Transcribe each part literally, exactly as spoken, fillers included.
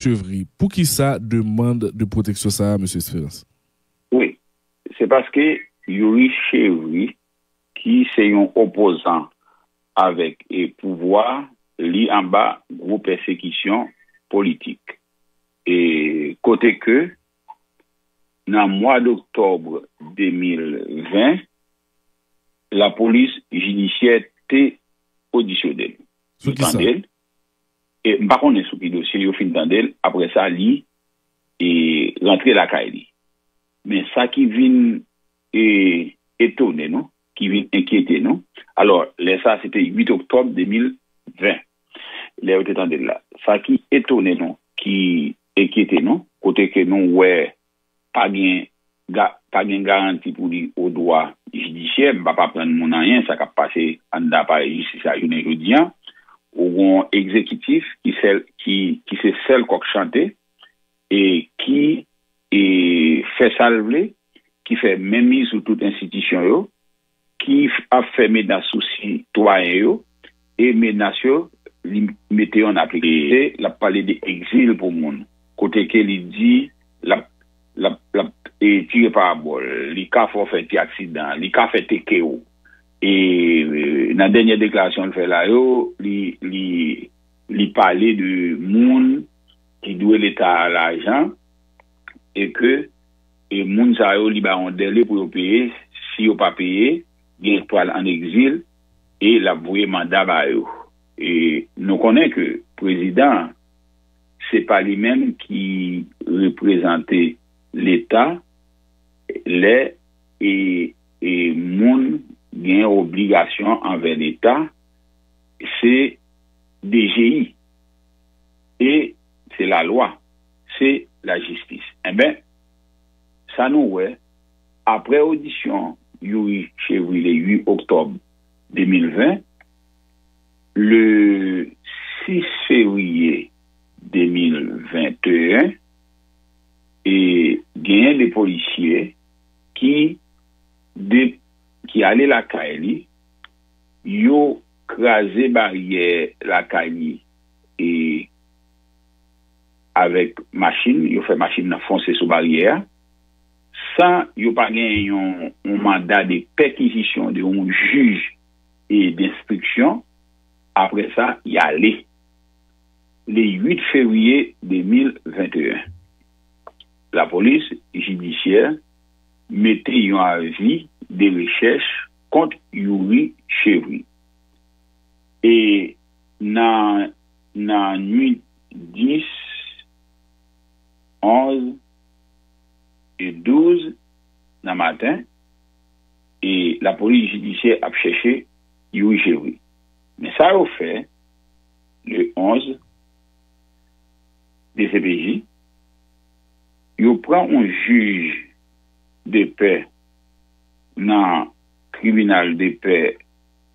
Chevry. Poukisa demann de pwoteksyon sa a, mesye Espérance? Wi, se paske Youri Chevry, ki se yon opozan avèk e pouvwa, li anba gwo pèsekisyon politik. E kote ke nan mwa doktòb de mil ven, lapolis jidisyè te odisyone l. Sou ki sa? Tande l. E m pa konnen sou ki dosye, yo fin tande l. Apre sa, li e rantre lakay li. Men sa ki vin e etone nou, ki vin enkyete nou. Alò, lè sa, se te uit oktòb de mil ven. Lè yo te tande l la. Sa ki etone nou, ki enkyete nou, kote ke nou wè pa gen ga-, pa gen garanti pou li o dwa jidisyè, m p ap aprann moun anyen, sa k ap pase anndan aparèy jistis la jounen jodi a. Ou gon egzekitif ki sèl, ki, ki se sèl kòk chante, e ki, e fè sa l vle, ki fè menmiz sou tout enstitisyon yo, ki f-, ap fè menas sou sitwayen yo, e menas yo, li mete yo an aplikasyon. L ap pale de egzil pou moun, kote ke li di l ap, l ap, l ap, e, tire parabòl, li ka fè w fè ti aksidan, li ka fè teke w. E, e, nan dènye deklarasyon l fè la yo, li, li, li pale de moun ki dwe Leta a lajan, e ke, e moun sa yo, li ba yon dèle pou yo peye. Si yo pa peye, gen pral an egzil, e l ap voye manda ba yo. E nou konnen ke prezidan an, se pa li menm ki reprezante Leta. Lè e, e moun gen obligasyon anvè Leta, se D G I. E se lalwa, se lajistis. Enben, sa nou wè, apre odisyon Youri Chevry le uit oktòb de mil ven, le sis fevriye de mil venteyen, e genyen de polisye ki de, ki ale lakay li, yo kraze baryè lakay li, e avèk machin, yo fè machin nan fonse sou baryè a, san yo pa genyen yon, yon manda de pèkizisyon de yon jij e denstriksyon. Apre sa, y ale. Le uit fevriye de mil venteyen, lapolis jidisyè mete yon avi de rechèch kont Youri Chevry. E nan, nan nwit dis, onz e douz nan maten, e lapolis jidisyè ap chèche Youri Chevry. Men sa yo fè, le onz, D C P J, yo pran yon jij de pè nan tribinal de pè,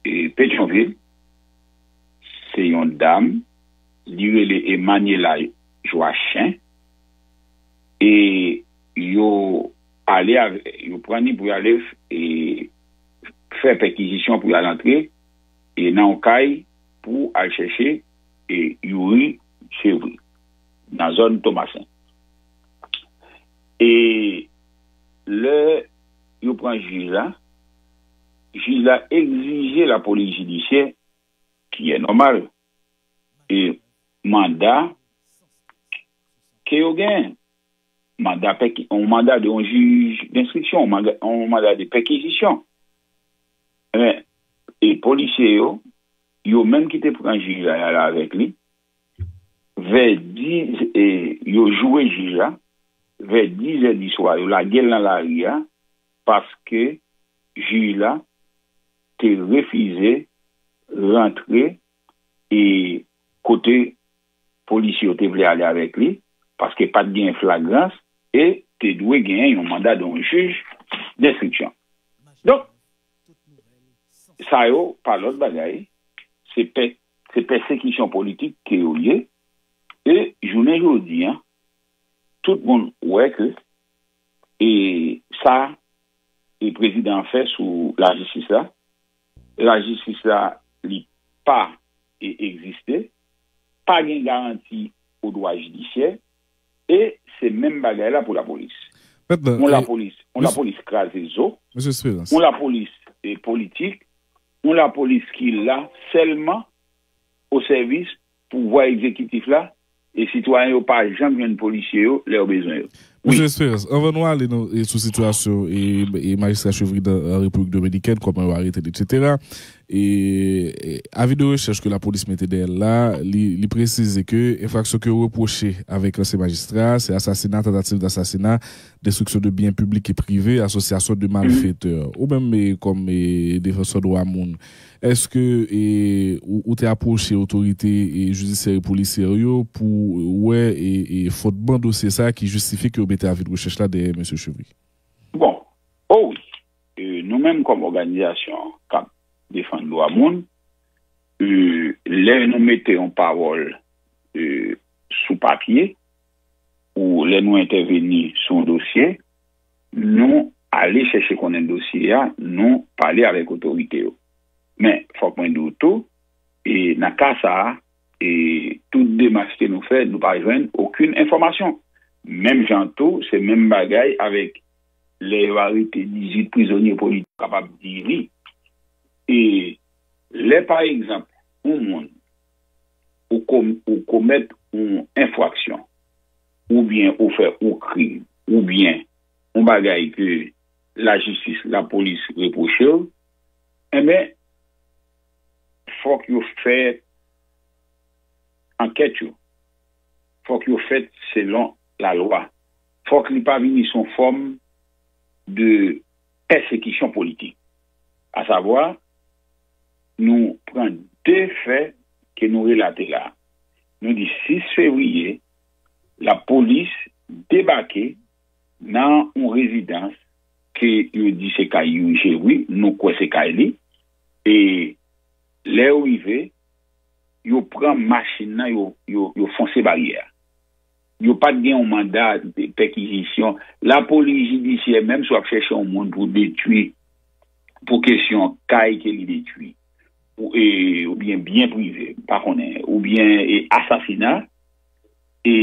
e, Petyonvil. Se yon dam, li rele Emmanuela Joachin, e yo ale avè, yo pran li pou y ale, e, fè pèkizisyon, pou y al antre, e, nan yon kay pou al chèche, e, Youri Chevry nan zòn Tomasen. E lè yo pran jij la, jij la egzije lapolis jidisyè, ki e nòmal, e manda ke yo gen, manda pèki-, yon manda de yon jij denstriksyon, yon manda, yon manda de pèkizisyon. Men, e polisye yo, yo menm ki te pran jij la, y al avèk li, vè dis, e, yo joure jij la, vè dis è di swa, yo lage l nan lari a, paske jij la te refize rantre, e, kote polisye yo te vle ale avèk li, paske pa t gen flagrans, e te dwe genyen yon manda de yon jij denstriksyon. Donk, sa yo, pa lòt bagay, se pè-, se pèsekisyon politik ke yo ye, e jounen jodi a, tout moun wè ke, e sa, e prezidan an fè sou lajistis la, lajistis la, li pa, e egziste, pa gen garanti o dwa jidisyè, e se menm bagay la pou lapolis. Yon lapolis, yon lapolis kraze zo, yon lapolis e politik, yon lapolis ki la sèlman o sèvis pouvwa egzekitif la, e sitwayen yo pa janm jwenn polisye yo lè yo bezwen yo. Wi. Mesye Esperance, anvan nou ale nan, e, sou sitiyasyon e, e majistra Chevry nan, an Repiblik Dominikèn, kòman yo arete l, etsetera, e, e, avi de rechèch ke lapolis mete dèyè l la, li, li presize ke enfraksyon ke yo repwoche avèk ansyen majistra, se asasina, tantativ dasasina, destriksyon de byen piblik e prive, asosyasyon de malfetè. Ou menm, e, kòm, e, defansè dwa moun, èske, e, ou, ou te apwoche otorite, e, jidisyè e polisyè yo pou wè, e, e, fondman dosye sa a ki jistifye ke yo mete avi de rechèch la dèyè mesye Chevry? Bon, o wi. E, nou menm kòm òganizasyon k ap defann dwa moun, e, lè nou mete yon pawòl, e, sou papye, ou lè nou entèveni sou yon dosye, nou ale chèche konnen dosye a, nou pale avèk otorite yo. Men, fòk mwen di w tou, e nan ka sa a, e tout demach ke nou fè, nou pa jwenn okenn enfòmasyon. Menm jan tou, se menm bagay avèk lè yo arete dizuit prizonye politik, kapab di wi. E lè, pa egzanp, yon moun ou, kom, ou komèt yon enfraksyon, oubyen ou fè yon krim, oubyen yon bagay ke lajistis, lapolis repwoche w, enben, fòk yo fè ankèt yo. Fòk yo fèt selon lalwa. Fòk li pa vini sou fòm de pèsekisyon politik. Asavwa, nou pran de fè ke nou relate la. Nou di sis fevriye, lapolis debake nan yon rezidans ke yo di se kay Youri Chevry, nou kwè se kay li, e lè yo rive, yo pran machin nan, yo, yo, yo fonse baryè a. Yo pa t gen yon manda de pèkizisyon. Lapolis jidisyè, menm si w ap chèche yon moun pou detwi, pou kesyon kay ke li detwi, ou, e, oubyen byen prive, m pa konnen, oubyen, e, asasina, e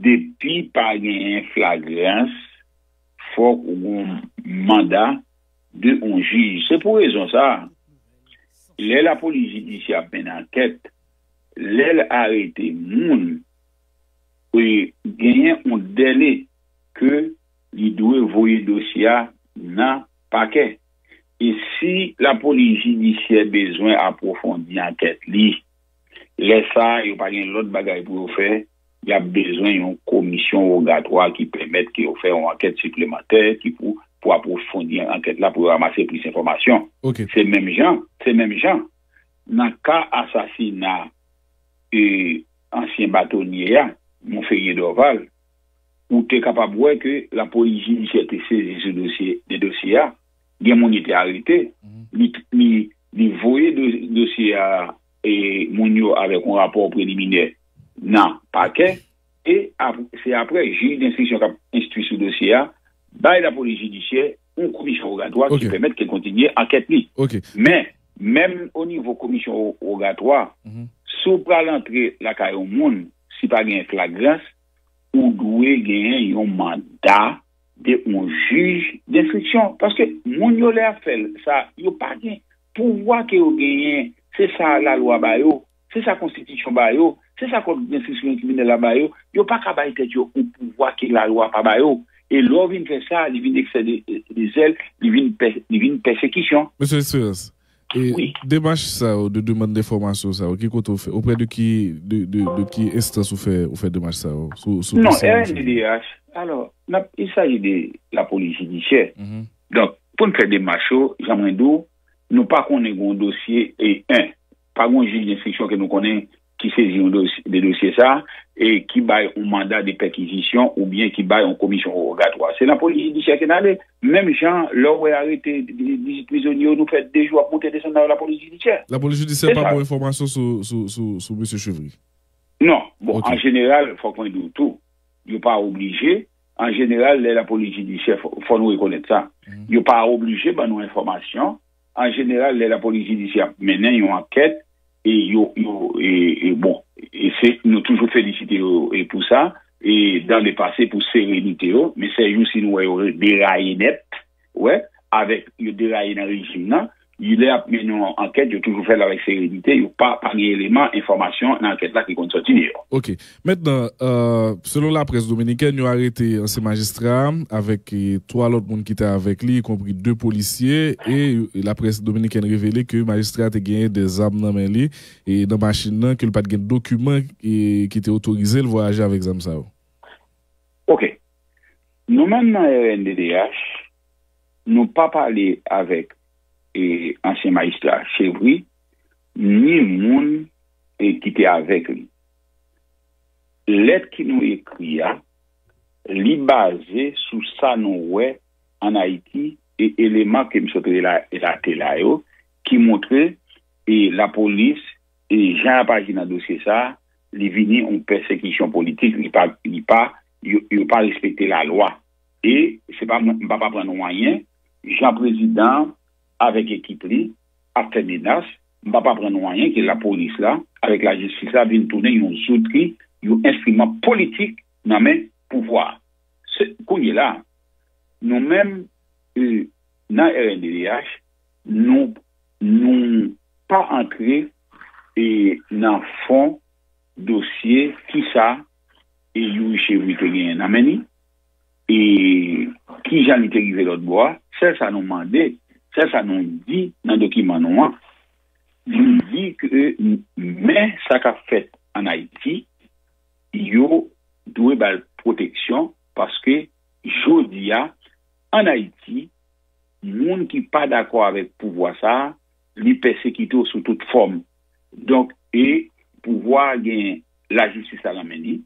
depi pa genyen flagrans, fòk ou gon manda de yon jij. Se pou rezon sa a, lè lapolis jidisyè ap mennen ankèt, lè l arete moun, e genyen yon dèle ke li dwe voye dosye a nan pakè. E si lapolis jidisyè bezwen apwofondi ankèt li, lè sa a, yo pa gen lòt bagay pou yo fè, y ap bezwen yon komisyon wogatwa ki pèmèt ke yo fè yon ankèt siplemantè ki pou, pou apwofondi ankèt la, pou yo ranmase plis enfòmasyon. Ok. Se menm jan, se menm jan. Nan ka asasina, e, ansyen batonye a, Monferrier Dorval, ou te kapab wè ke lapolis jidisyè te sezi sou dosye, de dosye a. Gen moun li te arete. Li, li, li voye do-, dosye a, e moun yo avèk yon rapò preliminè nan pakè. E ap-, se apre jij denstriksyon k ap enstwi sou dosye a bay lapolis jidisyè yon komisyon wogatwa ki Ok. pèmèt ke l kontinye ankèt li. Ok. Men, menm o nivo komisyon wo-, wogatwa, Mhm. si w pral antre lakay yon moun, si pa gen flagrans, ou dwe genyen yon manda de yon jij denstriksyon. Paske moun yo lè y ap fè l, sa, yo pa gen pouvwa ke yo genyen, se sa lalwa ba yo, se sa konstitisyon ba yo, se sa kòd denstriksyon kriminèl la ba yo, yo pa ka bay tèt yo yon pouvwa ke lalwa pa ba yo. E lè w vin fè sa, li vin eksè de, de zèl, li vin pè-, li vin pèsekisyon. Mesye Esperance, e Wi. demach sa yo, de demann enfòmasyon sa yo, ki kote w fè, oprè de ki, de, de, de ki enstans ou fè, ou fè demach sa yo, sou, sou Non, dosye a, mesye? R N D D H, alò, n ap, il s'agit de lapolis jidisyè. Mhm. Donk, pou n fè demach yo, jan mwen di w, nou pa konnen gen yon dosye, e, en, pa gen yon jij denstriksyon ke nou konnen ki sezi yon dosye, de dosye sa, e ki bay yon manda de pèkizisyon oubyen ki bay yon komisyon wogatwa. Se nan polis jidisyè ke n ale. Menm jan, lè w wè arete dizuit prizonye yo, nou fè de jou ap monte desann nan lapolis jidisyè. Lapolis jidisyè Se pa sa. ba w enfòmasyon sou, sou, sou, sou mesye Chevry? Non. Bon, Ok. an jeneral, fòk mwen di w tou, yo pa oblije. An jeneral, lè lapolis jidisyè, fò, fò nou rekonèt sa. Mhm. Yo pa oblije ban nou enfòmasyon. An jeneral, lè lapolis jidisyè ap mennen yon ankèt, e yo, yo, e, e bon, e se, nou toujou felisite yo e pou sa, e dan le pase pou serenite yo, men sèjousi nou wè yo deraye nèt, wè, avèk yo deraye nan rejim nan, yo lè ap mennen yon ankèt, yo toujou fè l avèk serenite, yo pa, pa gen eleman, enfòmasyon nan ankèt la ki konn sòti deyò. Ok. Mentnan, euh, selon laprès dominikèn, yo arete ansyen majistra a avèk, eh, twa lòt moun ki te avèk li, ikonpri de polisye, e laprès dominikèn revele ke majistra a te genyen de zam nan men li, e nan machin nan, ke l pa t gen dokiman, eh, ki te otorize l vwayaje avèk zam sa yo. Ok. Nou menm nan R N D D H, nou pa pale avèk, eh, ansyen majistra Chevry, ni moun, eh, ki te avèk li. Lèt ki nou ekri a, li baze sou sa nou wè ann Ayiti e eleman ke m sot rela-, relate la yo, ki montre, e lapolis, e jan y ap aji nan dosye sa a, li vini yon pèsekisyon politik, li pa, li pa, yo, yo pa respekte lalwa. E se pa mwen, m p ap aprann ou anyen, jan prezidan an avèk ekip li ap fè menas, m p ap aprann ou anyen ke lapolis la, avèk lajistis la, vin tounen yon zoutri, yon enstriman politik nan men pouvwa a. Se, kounye la, nou menm, e, nan R N D D H, nou, nou pa antre, e, nan fon dosye kisa, e, Youri Chevry te genyen nan men li, e kijan li te rive lòt bò a. Sèl sa nou mande, sèl sa nou di nan dokiman nou an, nou di ke men sa k ap fèt ann Ayiti, yo dwe ba l pwoteksyon, paske jodi a, ann Ayiti, moun ki pa dakò avèk pouvwa sa a, li pèsekite w sou tout fòm. Donk, e pouvwa a gen lajistis la nan men li,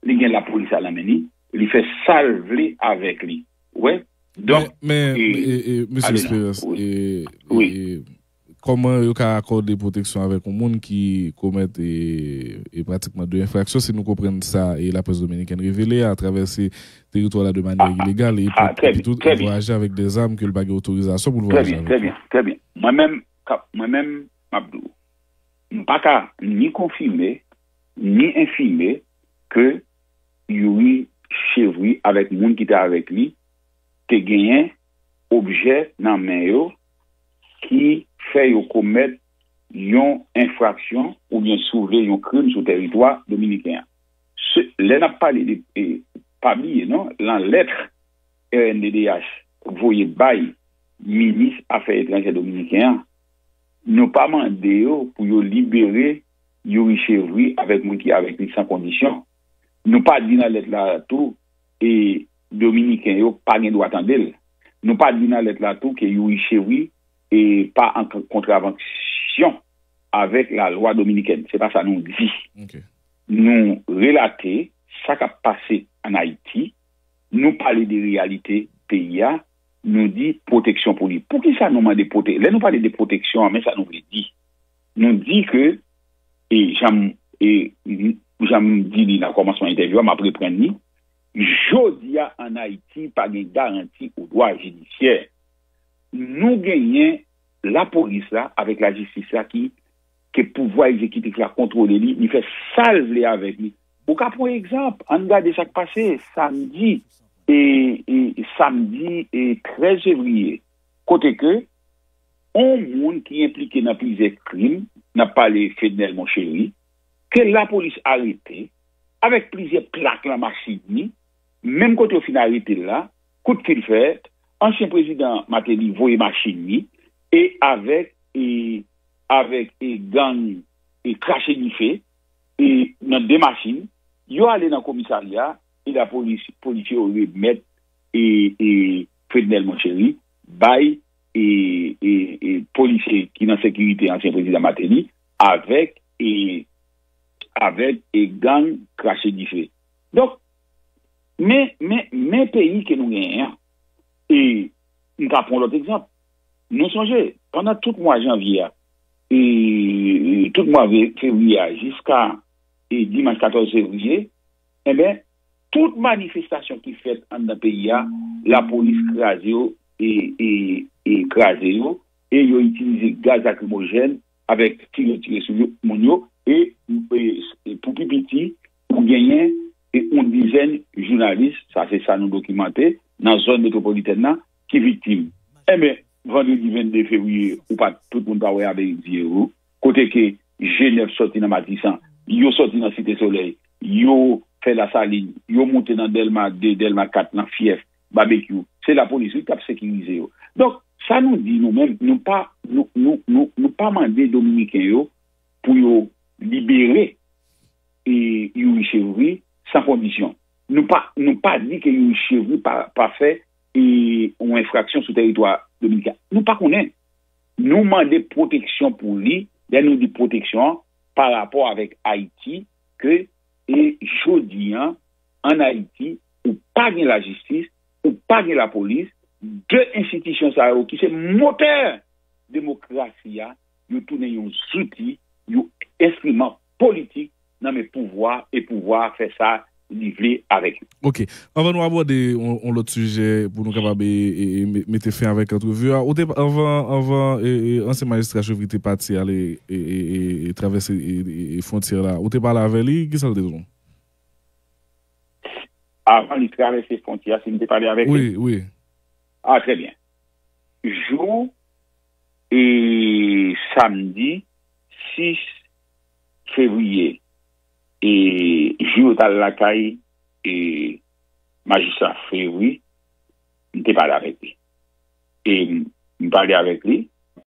li gen lapolis la nan men li, li fè sa l vle avèk li. Ou wè? Donk, men, men, e, e, e, Mesye Espérance, wi. E, e, kòman yo ka akòde pwoteksyon avèk yon moun ki komèt, e, e pratikman de enfraksyon, si nou konprann sa, e laprès dominikèn revele, a travèse teritwa la de manyè ilegal, e epi tou vwayaje avèk de zam ke l pa gen otorizasyon pou l vwayaje avèk yo. Trè byen, trè byen, trè byen. Mwen menm, k ap, mwen menm, m ap di w, m pa ka ni konfime, ni enfime ke Youri Chevry avèk moun ki te avèk li te genyen objè nan men yo ki fè yo komèt yon enfraksyon oubyen soulve yon krim sou tèritwa dominiken an. Se, lè n ap pale de, e, pa bliye non, lan lèt R N D D H voye bay minis afè etranjè dominiken an, nou pa mande yo pou yo libere Youri Chevry avèk moun ki avèk li san kondisyon. Nou pa di nan lèt la tou, e, dominiken yo pa gen dwa tande l. Nou pa di nan lèt la tou ke Youri Chevry, e, pa an kontravansyon avèk lalwa dominikèn. Se pa sa nou di. Ok. Nou relate sa k ap pase ann Ayiti, nou pale de reyalite peyi a, nou di pwoteksyon pou li. Poukisa nou mande pwote-, lè nou pale de pwoteksyon an, men sa nou vle di. Nou di ke, e jan m, e, m, jan m di li nan kòmansman entèvyou a, m ap reprann li, jodi a ann Ayiti pa gen garanti o dwa jidisyè. Nou genyen lapolis la avèk lajistis la ki, ke pouvwa egzekitif la kontwole li, li fè sa l vle avèk li. Ou ka pran egzanp, ann gade sa k pase samdi, e, e, samdi, e, trèz fevriye, kote ke on moun ki enplike nan plizyè krim, n ap pale Fednel Monchery, ke lapolis arete avèk plizyè plak lan machin li, menm kote yo fin arete l la, kout fil fèt, ansyen prezidan Martelly voye machin li, e avèk, e, avèk, e, gang, e, krache dife, e, nan de machin, yo ale nan komisarya, e lapolis, polisye yo remèt, e, e, Fednel Monchery bay, e, e, e, polisye ki nan sekirite ansyen prezidan Martelly, avèk, e, avèk, e, gang krache dife. Donk, men, men, men peyi ke nou genyen an. E m ka pran yon lòt egzanp. Nou sonje, pandan tout mwa janvye a, e, e tout mwa ve-, fevriye a, jiska, e, dimanch katòz fevriye, enben, tout manifestasyon ki fèt anndan peyi a, lapolis kraze yo, e, e, e kraze yo, e yo itilize gaz lakrimojèn, avèk tire tire sou yo, moun yo, e, e, e pou pi piti, ou genyen e yon dizèn jounalis, sa se sa nou dokimante, nan zòn metwopolitèn nan, ki viktim. Enben, vandredi vennde fevriye, ou pa, tout moun pa wè avèk zye yo, kote ke G nèf sòti nan Matisan, yo sòti nan Site Solèy, yo fè Lasalin, yo moute nan Dèlma de, Dèlma kat, nan Fyèf, Babekyou. Se lapolis, wi, k ap sekirize yo. Donk, sa nou di nou menm, nou pa, nou, nou, nou, nou pa mande Dominiken yo pou yo libere e Youri Chevry san kondisyon. Nou pa, nou pa di ke Youri Chevry pa, pa fè e yon enfraksyon sou teritwa dominiken. Nou pa konnen. Nou mande pwoteksyon pou li. Lè nou di pwoteksyon an, pa rapò avèk Ayiti, ke e jodi an, ann Ayiti, ou pa gen lajistis, ou pa gen lapolis, de enstitisyon sa yo ki se motè demokrasi a, yo tounen yon zouti, yon enstriman politik nan men pouvwa, e pouvwa a fè sa li vle avèk yo. Ok. Anvan nou abòde yon, yon lòt sijè pou nou kapab e, e, e, me- mete fen avèk antrevi a, ou te, anvan, anvan e, e, ansyen majistra Chevry te pati ale e, e, e, e travèse e, e, e fwontyè la, ou te pale avè li, ki sa l te di w? Avan li travèse fwontyè a, si m te pale avèk li? Wi, wi. Ah, trè byen. Jou e samdi sis fevriye, e jou yo t al lakay e majistra Chevry, m te pale avèk li. E m pale avèk li,